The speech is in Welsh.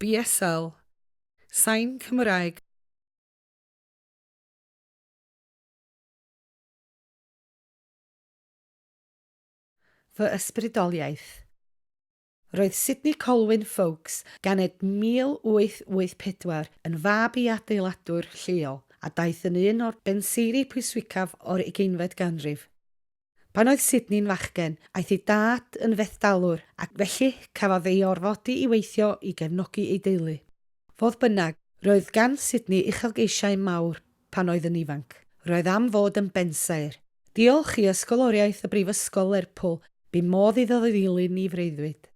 BSL, Sain Cymraeg. Fy ysbrydoliaeth. Roedd Sidney Colwyn Foulkes, ganed 1884, yn fab i adeiladwr lleol a daeth yn un o'r benseiri pwysicaf o'r ugeinfed ganrif. Pan oedd Sidney'n fachgen, aeth ei dad yn fethdalwr ac felly cafodd ei orfodi i weithio i gefnogi ei deulu. Fodd bynnag, roedd gan Sidney uchelgeisiau mawr pan oedd yn ifanc. Roedd am fod yn bensaer. Diolch i Ysgoloriaeth y Brifysgol Lerpwl, bu modd iddo ddilyn ei freuddwyd.